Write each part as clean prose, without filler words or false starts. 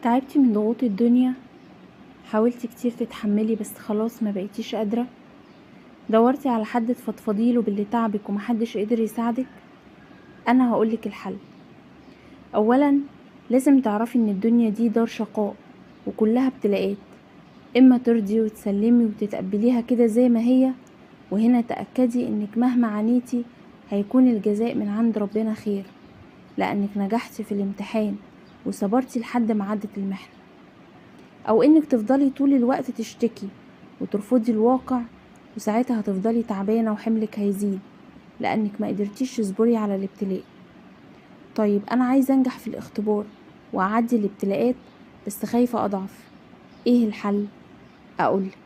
تعبتي من ضغوط الدنيا؟ حاولتي كتير تتحملي بس خلاص ما بقيتيش قادرة؟ دورتي على حد تفضفضيله باللي تعبك ومحدش قدر يساعدك؟ انا هقولك الحل. اولا لازم تعرفي ان الدنيا دي دار شقاء وكلها ابتلاءات، اما ترضي وتسلمي وتتقبليها كده زي ما هي، وهنا تأكدي انك مهما عانيتي هيكون الجزاء من عند ربنا خير، لانك نجحتي في الامتحان وصبرتي لحد ما عدت المحنة. او انك تفضلي طول الوقت تشتكي وترفضي الواقع، وساعتها هتفضلي تعبانة وحملك هيزيد لانك ما قدرتيش تصبري على الابتلاء. طيب انا عايزة انجح في الاختبار واعدي الابتلاءات بس خايفة اضعف، ايه الحل؟ اقولك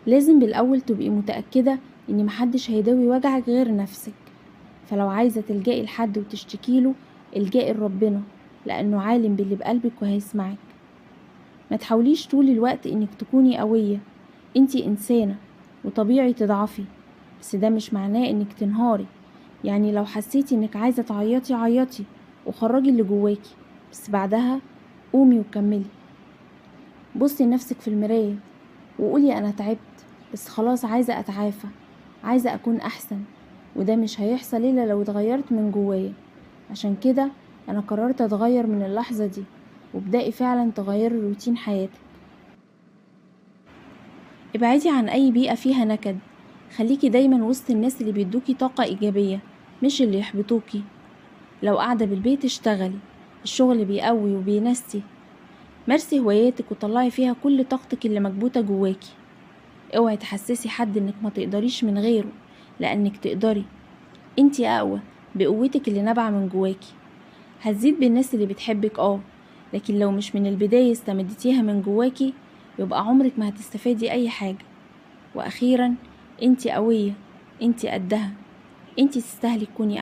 لازم بالاول تبقي متأكدة ان محدش هيداوي وجعك غير نفسك، فلو عايزة تلجئي لحد وتشتكيله الجئي لربنا لانه عالم باللي بقلبك وهيسمعك. ما تحاوليش طول الوقت انك تكوني قوية، انتي انسانة وطبيعي تضعفي، بس ده مش معناه انك تنهاري. يعني لو حسيتي انك عايزة تعيطي عيطي وخرجي اللي جواكي، بس بعدها قومي وكملي. بصي لنفسك في المراية وقولي انا تعبت بس خلاص عايزة اتعافى، عايزة اكون احسن، وده مش هيحصل الا لو اتغيرت من جوايا. عشان كده انا قررت اتغير من اللحظة دي، وابدأي فعلا تغيري روتين حياتك. ابعدي عن اي بيئة فيها نكد، خليكي دايما وسط الناس اللي بيدوكي طاقة ايجابية مش اللي يحبطوكي. لو قاعدة بالبيت اشتغلي، الشغل بيقوي وبينسي. مارسي هواياتك وطلعي فيها كل طاقتك اللي مكبوتة جواكي. اوعي تحسسي حد انك ما تقدريش من غيره، لانك تقدري، انتي اقوى بقوتك اللي نابعة من جواكي. هتزيد بالناس اللي بتحبك لكن لو مش من البداية استمدتيها من جواكي يبقى عمرك ما هتستفادي اي حاجة. واخيرا انتي قوية، انتي قدها، انتي تستاهلي تكوني